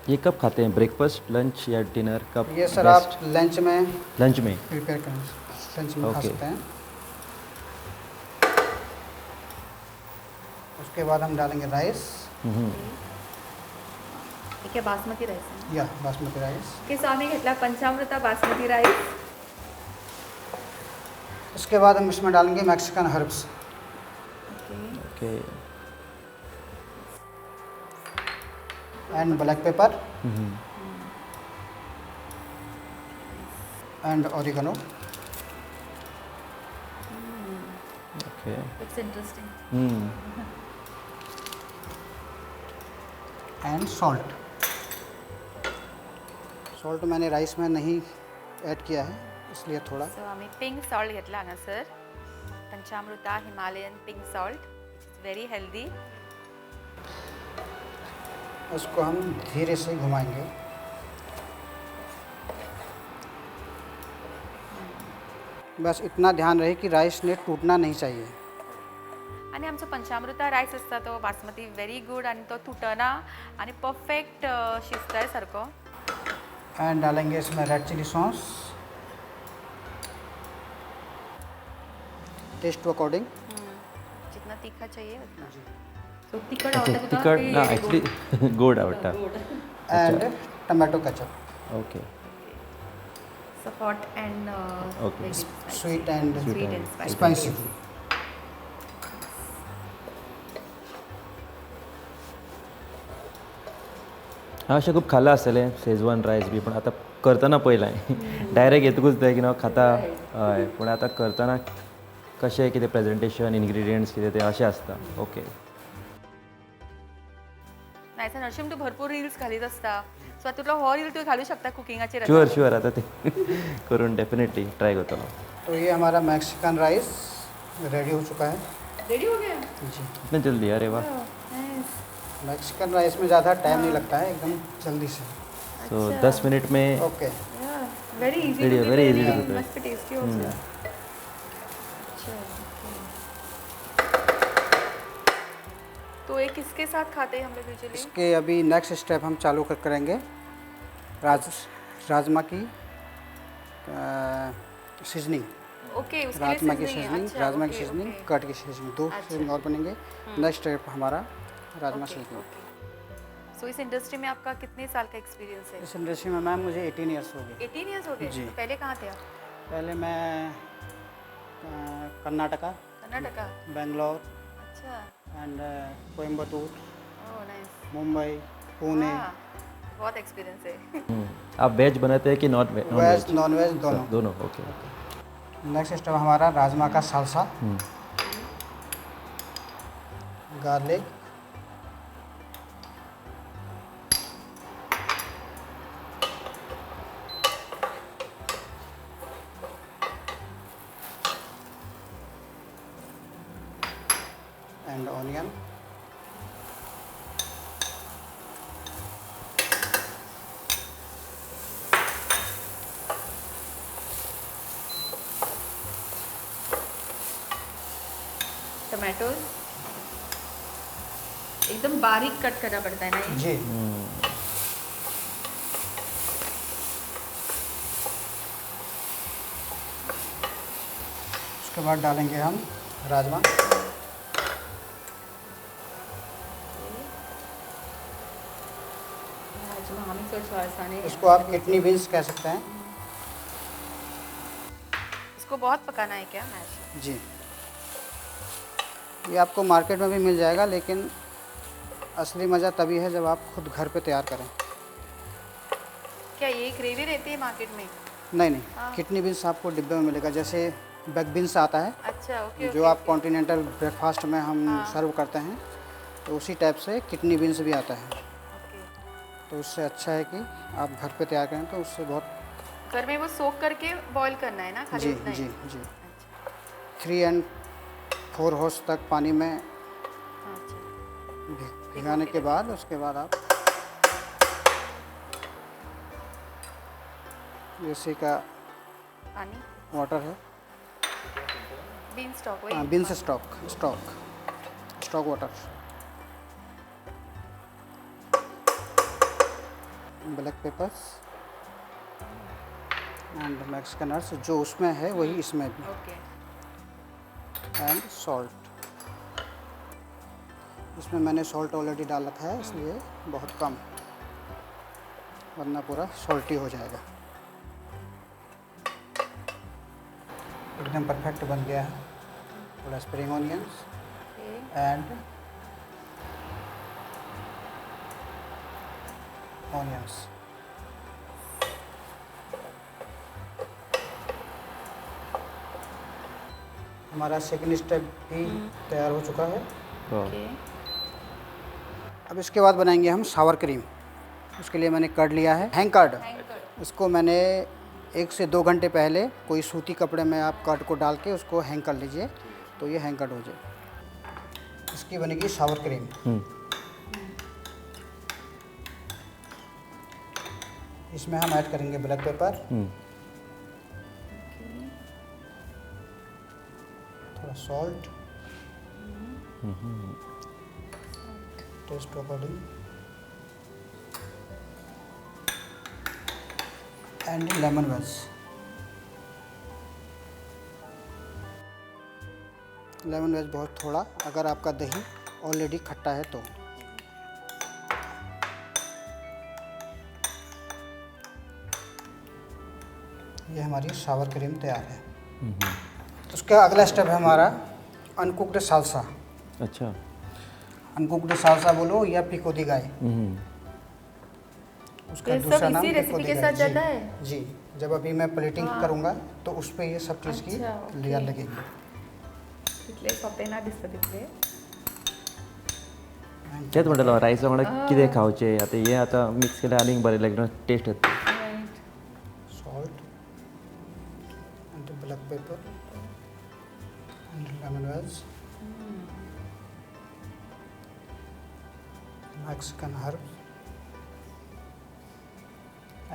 ये कब खाते हैं, ब्रेकफास्ट, लंच या डिनर कब? ये सर आप लंच में, लंच में प्रिपेयर करें, लंच में खा सकते हैं। उसके बाद हम डालेंगे राइस। ठीक है, बासमती राइस या बासमती राइस के सो आम्ही घेतला पंचामृता बासमती राइस। उसके बाद हम इसमें डालेंगे Mexican herbs. Okay and black pepper and oregano. Okay, it's interesting. And salt. Salt मैंने राइस में नहीं ऐड किया है, इसलिए थोड़ा। सो आम्ही पिंक सॉल्ट घेतला हांगासर, Panchamrita Himalayan pink salt, it's very healthy. उसको हम धीरे से घुमाएंगे। बस इतना ध्यान रहे कि राइस ने टूटना नहीं चाहिए। आनी आमचो पंचामृता रायस आसता तो बासमती वेरी गुड, आनी तो तुटना आनी परफेक्ट शिजताय सारको। एंड डालेंगे इसमें red chilli sauce, taste to according, जितना तीखा चाहिए उतना। सो तिखट आवडता तुका? तिखट ना, एक्चुअली गोड आवडता। And tomato ketchup. Okay, so So hot and Okay. Sweet and sweet and spicy. Spicy. हांव अशें खूब खालां आसतलें शेजवान रायस बी, पूण आतां करतना पळयलां डायरेक्ट येतकूच तें कितें खाता. हय, पूण आतां करतना कशें कितें प्रेजेंटेशन, इन्ग्रिडियंट्स कितें तें अशें आसता. ओके. नायस. नरशिम, तूं भरपूर रिल्स घालीत आसता, सो हातूंतलो हो रील तूं घालूं शकता कुकिंगाचेर. शुअर शुअर, आतां तें करून डेफिनेटली ट्राय करतलो. तो ये हमारा मैक्सिकन राइस रेडी हो चुका है. रेडी हो गया? जी. इतना जल्दी? अरे वाह. मैक्सिकन राइस में ज़्यादा टाइम नहीं लगता है, एकदम जल्दी से. सो 10 मिनट में okay. Very easy. Ready, very easy to prepare. Must be tasty also. अच्छा, तो ये किसके साथ खाते हैं हम लोग यूजुअली? इसके अभी नेक्स्ट स्टेप हम चालू कर करेंगे राजमा की सीजनिंग. ओके, उसके लिए राजमा की seasoning है। सीजनिंग, अच्छा, राजमा की ओके, सीजनिंग, ओके। कर्ड की सीजनिंग, दो सीजनिंग और बनेंगे. नेक्स्ट स्टेप हमारा राजमा सीजनिंग. सो इस इंडस्ट्री में आपका कितने साल का एक्सपीरियंस है? इस इंडस्ट्री में मैम मुझे 18 इयर्स हो गए. 18 इयर्स हो गए? जी। तो पहले कहाँ थे आप? पहले मैं कर्नाटका, कर्नाटका, बेंगलोर अच्छा, and Coimbatore, oh nice, Mumbai, Pune. हाँ, बहुत एक्सपीरियंस है. आप वेज बनाते हैं कि नॉन वेज नॉन वेज दोनों. दोनों, ओके. नेक्स्ट स्टेप हमारा राजमा का salsa, garlic, and onion. Tomatoes एकदम बारीक कट करना पड़ता है ना ये? जी. उसके बाद डालेंगे हम राजमा. राजमा आम्ही चड आसानी. इसको आप किडनी बीन्स कह सकते हैं. इसको बहुत पकाना है क्या मैश? जी, ये आपको मार्केट में भी मिल जाएगा, लेकिन असली मज़ा तभी है जब आप खुद घर पे तैयार करें. क्या ये ग्रेवी रहती है मार्केट में? नहीं नहीं, किडनी बीन्स आपको डिब्बे में मिलेगा, जैसे बैग बीन्स आता है. अच्छा, ओके. जो आप कॉन्टिनेंटल ब्रेकफास्ट में हम सर्व करते हैं, तो उसी टाइप से किडनी बीन्स भी आता है. ओके. तो उससे अच्छा है कि आप घर पे तैयार करें, तो उससे बहुत. घर में वो सोक करके बॉईल करना है ना खाली? जी. उतना ही? जी जी, 3 and 4 horse तक पानी में अच्छा. भिगाने के बाद उसके बाद आप इसी का पानी वाटर है. बीन स्टॉक वही? Beans stock, stock stock water, black peppers and Mexican herbs जो उसमें है वही इसमें भी. ओके. एंड सॉल्ट, इसमें मैंने सॉल्ट ऑलरेडी डाल रखा है, इसलिए बहुत कम, वरना पूरा सॉल्टी हो जाएगा. एकदम परफेक्ट बन गया है. थोड़ा स्प्रिंग ऑनियंस एंड ऑनियंस. हमारा सेकंड स्टेप भी तैयार हो चुका है. ओके. अब इसके बाद बनाएंगे हम सावर क्रीम. उसके लिए मैंने कर्ड लिया है, हैंग कर्ड. इसको मैंने 1 से 2 घंटे पहले कोई सूती कपड़े में आप कर्ड को डाल के उसको हैंग कर लीजिए, तो ये हैंग कर्ड हो जाए. इसकी बनेगी सावर क्रीम. इसमें हम ऐड करेंगे ब्लैक पेपर, थोड़ा salt, taste according, and lemon wedge. Lemon wedge बहुत थोड़ा, अगर आपका दही ऑलरेडी खट्टा है तो। ये हमारी सावर क्रीम तैयार है। उसका अगला स्टेप है हमारा अनकुक्ड सालसा। अच्छा, अनकुक्ड सालसा बोलो या पिको दी गाय। उसका ये सब दूसरा नाम इसी पिको रेसिपी दी के गाय। साथ जी, जाता है? जी, जब अभी मैं प्लेटिंग करूँगा तो उस पर ये सब चीज़ की अच्छा, ओके। लेयर लगेगी। तितले सोंपें ना दिसता तितले। तेच म्हणटालो रायसा वांगडा कितें खावचें, आतां हें आतां मिक्स केल्यार आनीक बरें लागता, टेस्ट येता। Salt and black pepper and lemon wedge, Mexican herb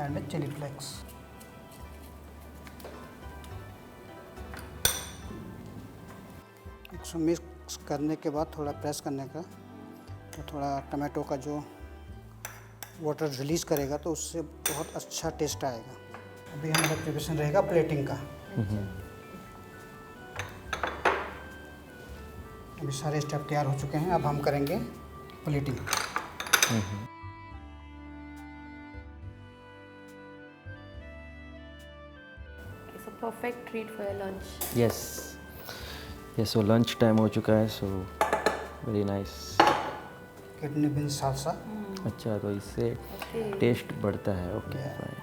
and chili flakes. इसको मिक्स करने के बाद थोड़ा प्रेस करने का, तो थोड़ा टमाटो का जो वाटर रिलीज़ करेगा तो उससे बहुत अच्छा टेस्ट आएगा। अभी हमारा प्रिपरेशन रहेगा प्लेटिंग का। अभी सारे स्टेप तैयार हो चुके हैं, अब हम करेंगे plating. It's a perfect treat for your lunch. Yes yes, so lunch time हो चुका है, so very nice. Kidney bean salsa. अच्छा, तो इससे टेस्ट बढ़ता है। Okay fine.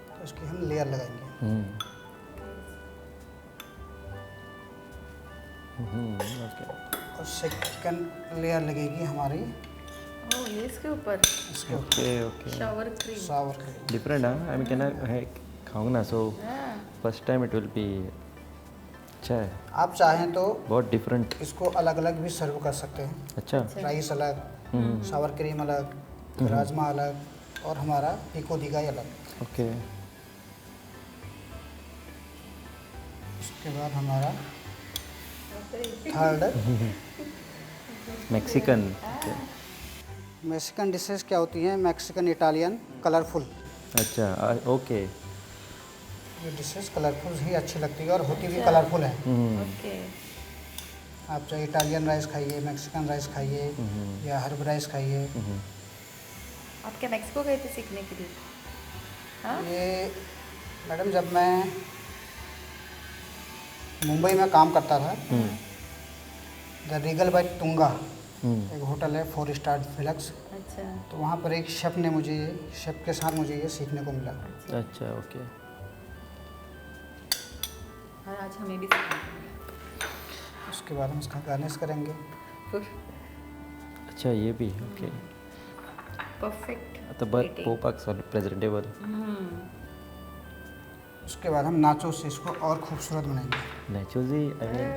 तो इसकी हम लेयर लगाएंगे। ओके। और सेकंड लेयर लगेगी हमारी ओह, ये इसके ऊपर इसके ऊपर okay okay, sour cream. Sour cream. Different Hai, I mean can I खाऊंगा ना, so first time it will be अच्छा है। आप चाहें तो बहुत डिफरेंट। इसको अलग अलग भी सर्व कर सकते हैं। अच्छा, राइस अलग, सावर क्रीम अलग, राजमा अलग और हमारा पिको दी गाय अलग। ओके। उसके बाद हमारा थर्ड मैक्सिकन। मैक्सिकन डिशेस क्या होती हैं? Mexican, Italian, colourful. अच्छा, ओके। ये डिशेस कलरफुल ही अच्छी लगती है और होती भी कलरफुल है। ओके। आप चाहे इटालियन राइस खाइए, मैक्सिकन राइस खाइए या हर्ब राइस खाइए। आप क्या मैक्सिको गए थे सीखने के लिए? हाँ? ये मैडम, जब मैं मुंबई में काम करता था, the Regal bye Tunga एक होटल है, 4 स्टार फिलक्स। अच्छा। तो वहाँ पर एक शेफ़ ने मुझे ये, शेफ़ के साथ मुझे ये सीखने को मिला। अच्छा, ओके। और आज हमें भी सीखने को मिला। उसके बाद हम इसका गार्निश करेंगे। अच्छा, ये भी ओके, परफेक्ट। तो बस पोपाक सॉरी प्रेजेंटेबल। उसके बाद हम नाचो से इसको और खूबसूरत बनाएंगे। नाचो जी, I mean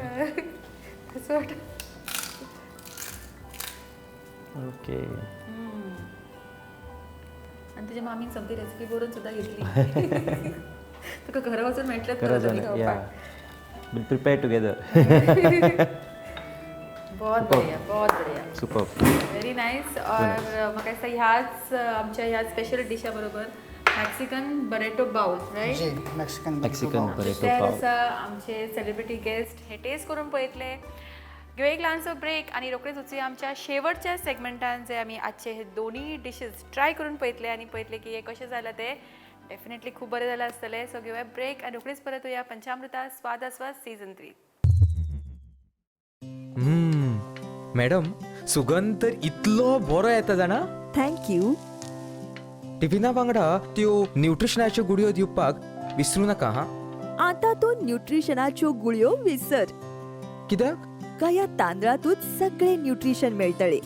okay. आणि तुझ्या मामीन सगळी रेसिपी बरोवन सुद्धा घेतली. तुका घरा वचून मेळटलें घरा वचून, या will prepare together. बहुत बढ़िया, बहुत बढ़िया, सुपर, व्हेरी नायस. और म्हाका दिसता ह्याच आमच्या ह्या स्पेशल डिशा बरोबर मैक्सिकन बरेटो बाउल, राइट? जी, मैक्सिकन मैक्सिकन बरेटो तयार बाउल। आसा आमचे सेलिब्रिटी गेस्ट हे टेस्ट करून पळयतले. घेवया एक ल्हानसो ब्रेक आनी रोखडेच वचुया आमच्या शेवटच्या सेगमेंटान, जे आमी आजचे हे दोन्ही डिशीज ट्राय करून पळयतले आनी पळयतले की हे कशें जालां ते. डेफिनेटली खूब बरें जालां आसतलें. सो घेवया ब्रेक आनी रोखडेच परत येवया पंचामृता स्वाद आस्वाद सीझन 3. मॅडम, सुगंध तर इतलो बरो येता जाणा. Thank you. टिफिना वांगडा त्यो न्यूट्रिशनाच्यो गुळयो दिवपाक विसरू नाका हा. आता तूं न्यूट्रिशनाच्यो गुळयो विसर. कित्याक? काया तांदळातूच सगळे न्यूट्रिशन मेळटले.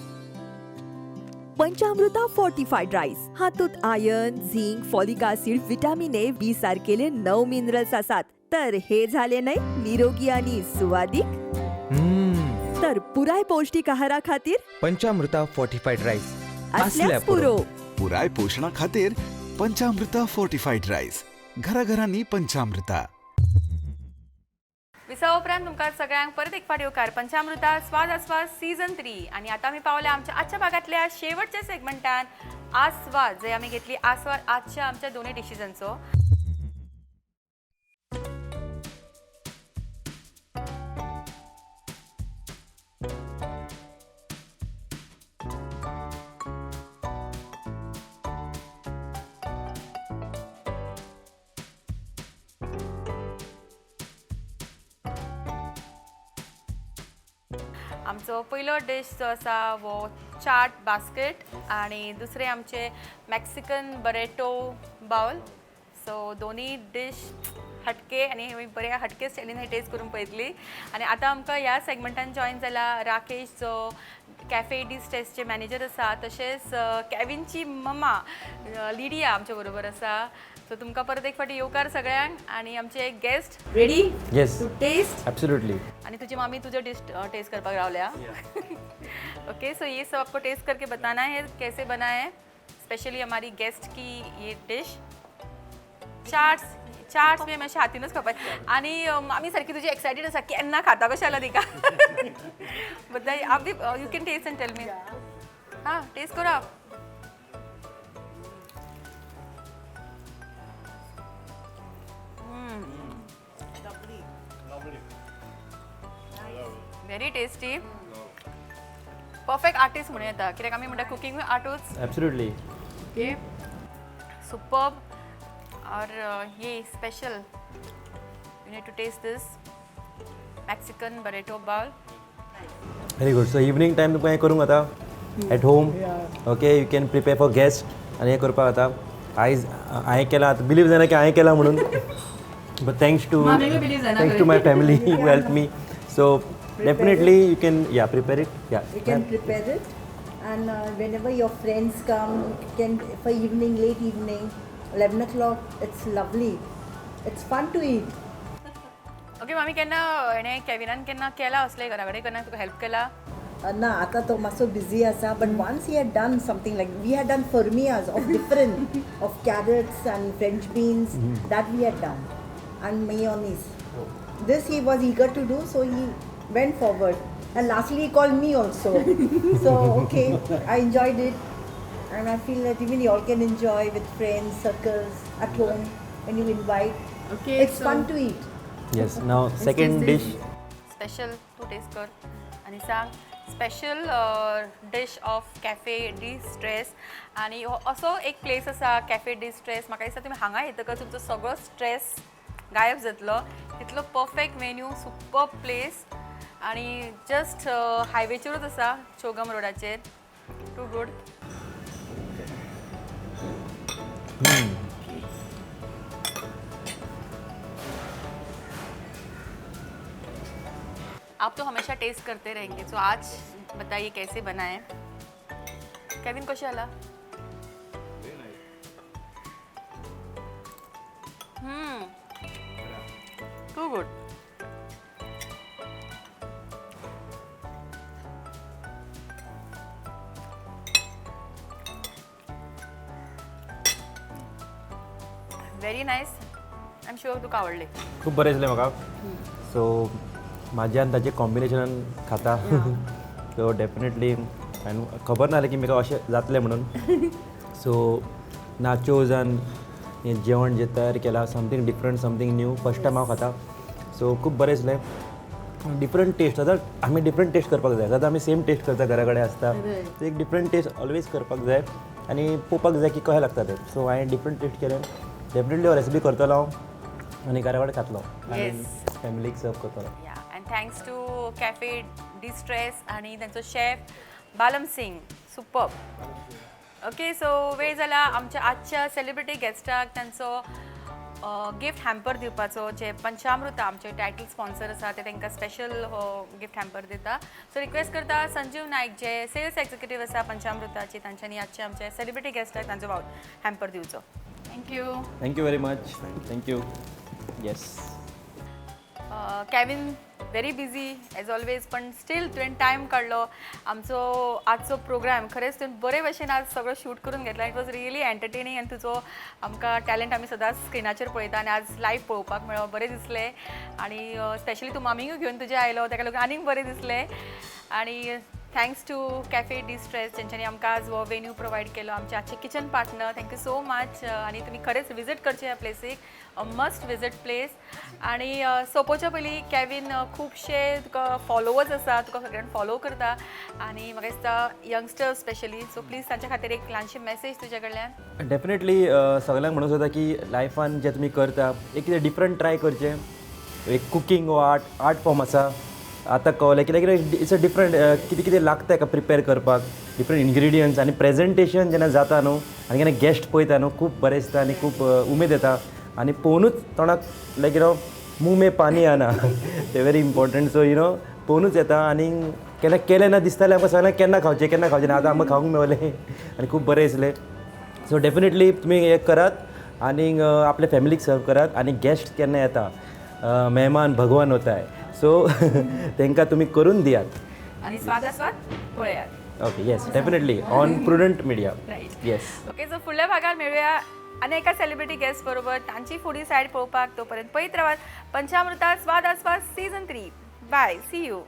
पंचामृता फोर्टिफायड रायस हातूंत iron, zinc, folic acid, vitamin A, B सारकेले 9 minerals आसात. तर हे झाले न्हय निरोगी आनी सुवादीक. तर पुराय पौष्टिक आहारा खातीर पंचामृता फोर्टिफायड रायस असल्याच पुरो. पुराय पोषणा खातीर पंचामृता फोर्टिफायड रायस, घराघरांनी पंचामृता. विसवा उपरांत तुमकां सगळ्यांक परत एक फावट येवकार पंचामृता स्वाद आस्वाद सीझन 3. आनी आतां आमी पावल्या आमच्या आजच्या भागांतल्या शेवटच्या सेगमेंटान आस्वाद, जंय आमी घेतली आस्वाद आजच्या आमच्या दोनूय डिशीजांचो. आमचो पयलो डीश जो आसा वो चाट बास्केट आनी दुसरें आमचें मॅक्सिकन बरेटो बावल. सो दोनी डीश हटके आनी आमी बऱ्या हटके स्टायलीन हे टेस्ट करून पळयतली. आनी आतां आमकां ह्या सेगमेंटान जॉयन जाला राकेश जो कॅफे डी स्ट्रेसचे मॅनेजर आसा, तशेंच कॅविनची मम्मा लिडिया आमच्या बरोबर आसा. सो तुमकां परत एक फावटी येवकार सगळ्यांक आनी आमचे guest ready yes to taste. Absolutely. आणि तुझी मामी तुझं डिश टेस्ट करपाक रावल्या. ओके, सो ये सब आपको टेस्ट करके बताना है कैसे बना है, स्पेशली हमारी गेस्ट की ये डिश. चाट्स चाट्स बी मातशें हातीनूच खावपाक आनी मामी सारकी तुजी एक्सायटेड आसा केन्ना खाता कशें जाला तिका. बट आप बी you can taste and tell me. हां, टेस्ट करो आप. Very tasty. परफेक्ट आर्टिस्ट म्हणूं येता कित्याक आमी म्हणटा कुकींग आर्टूच. एब्सोल्युटली. Okay, superb. और ये special you need to taste this Mexican burrito bowl. Very good. So evening time तुमकां हें करूंक जाता at home. Okay, you can prepare for guest आनी हें करपाक जाता. आयज हांवें केलां, आतां बिलीव जायना की हांवें केलां म्हणून, but thanks to मामीकूय believe जायना. Thanks to my family who help me. So definitely you can, yeah, prepare it, yeah. You can prepare it, and whenever your friends come, you can for evening, late evening, 11 o'clock. It's lovely. It's fun to eat. Okay मामी, केन्ना हेणें कॅविनान केन्ना केलां असलें घरा कडेन, केन्ना तुका help केला? ना, आता तो मातसो बिझी आसा, but once he had done something like we had done formias of different of carrots and French beans that we had done and mayonnaise. This he was eager to do, so he went forward. And lastly, he called me also. So, okay, I enjoyed it. And I feel that even you all can enjoy with friends, circles, at home, when you invite. Okay, It's fun to eat. Yes, now second dish. Special तूं taste कर आनी सांग special dish of Cafe De Stress. आनी हो असो एक place आसा cafe D stress, म्हाका दिसता तुमी हांगा येतकच तुमचो सगळो स्ट्रेस गायब जातलो. तितलो परफेक्ट वेन्यू, सुपर प्लेस आनी जस्ट हायवेचेरूच आसा, चोगम रोडाचेर. Too good. आप तो हमेशा टेस्ट करते रहेंगे, तो आज बताइए कैसे बना है. केविन, कशें जाला? Too good. Very nice. I am sure तुका आवडले. खूब बरें दिसलें म्हाका. सो म्हाजें आनी ताजें कॉम्बिनेशनान खाता, सो डेफिनेटली हांवें खबर नासलें की म्हाका अशें जातलें म्हणून. सो नाचोजान हें जेवण जें तयार केलां, something different, something new, first time हांव खाता. सो खूब बरें दिसलें. Different taste. आतां आमी डिफरंट टेस्ट करपाक जाय. आतां आमी सेम टेस्ट करता, घरा कडेन आसता. सो एक डिफरंट टेस्ट ऑलवेज करपाक जाय आनी पळोवपाक जाय की कशें लागता तें. सो हांवें डिफरंट टेस्ट केलें. डेफिनेटली हो रेसिपी करतलो हांव आनी घरा कडेन खातलो आनी फॅमिलीक सर्व करतलो. Yeah, and thanks to Cafe De Stress आणि त्यांचो शेफ बालम सिंग. सुपर. ओके, सो वेळ जाला आमच्या आजच्या सेलिब्रिटी गेस्टाक तांचो गिफ्ट हॅम्पर दिवपाचो, जे पंचामृता आमचे टायटल स्पॉन्सर आसा ते तांकां स्पेशल हो गिफ्ट हॅम्पर दिता. सो रिक्वेस्ट करता संजीव नायक जे सेल्स एक्झिक्युटीव आसा पंचामृताची, तांच्यांनी आजचे आमचे सेलिब्रिटी गेस्टाक तांचो हॅम्पर दिवचो. Thank you. Thank you very much. Thank you. Yes. Kevin very busy as always, पण स्टील तुवें टायम काडलो. आमचो आजचो प्रोग्राम खरेंच तुवें बरे भशेन आज सगळो शूट करून घेतला. It was really entertaining आनी तुजो आमकां टॅलंट आमी सदांच स्क्रिनाचेर पळयता आनी आज लायव पळोवपाक मेळ्ळो, बरें दिसलें. आनी स्पेशली तूं मामीकूय घेवन तुजें आयलो, ताका लागून आनीक बरें दिसलें. आनी thanks to Cafe De Stress जेंच्यांनी आमकां आज हो वेन्यू प्रोवायड केलो, आमचे आजचे kitchen partner, thank you so much. आनी तुमी खरेंच विजीट करचे ह्या प्लेसीक, अ मस्ट विजीट प्लेस. आनी सोंपोवच्या पयलीं कॅवीन, खुबशे तुका फॉलोवर्स आसा, तुका सगळ्यांक फॉलो करता आनी म्हाका दिसता यंगस्टर्स स्पेशली, सो प्लीज तांच्या खातीर एक ल्हानशी मॅसेज तुज्या कडल्यान. डेफिनेटली, सगळ्यांक म्हणूंक सोदता की लायफान जें तुमी करता एक कितें डिफरंट ट्राय करचें. एक कुकींग हो आर्ट फॉर्म आसा. आतां कळलें की लायक it's a different कितें कितें लागता हेका प्रिपेर करपाक, डिफरंट इन्ग्रिडियंट्स आनी प्रेजेंटेशन जेन्ना जाता न्हू आनी केन्ना गेस्ट पळयता न्हू खूब बरें दिसता आनी खूब उमेद येता आनी पळोवनूच तोंडाक लायक you know मुंह में पानी आना तें very important. So you know पळोवनूच येता आनी केन्ना केलें ना दिसतालें आमकां सगळ्यांक केन्ना खावचें केन्ना खावचें ना, आतां आमकां खावंक मेवलें आनी खूब बरें दिसलें. सो डेफिनेटली तुमी हें करात आनी आपल्या फॅमिलीक सर्व करात आनी गेस्ट केन्ना येता, मेहमान भगवान होता है, सो तांकां तुमी करून दियात आनी स्वाद आस्वाद पळयात. Okay, yes, definitely on Prudent Media. Right. Yes. Okay, so फुडल्या भागात मेळूया आनी एका सेलिब्रिटी गेस्ट बरोबर तांची फुडी सायड पळोवपाक. तोपर्यंत पळयत रावात पंचामृता स्वाद आस्वाद season 3. Bye, see you.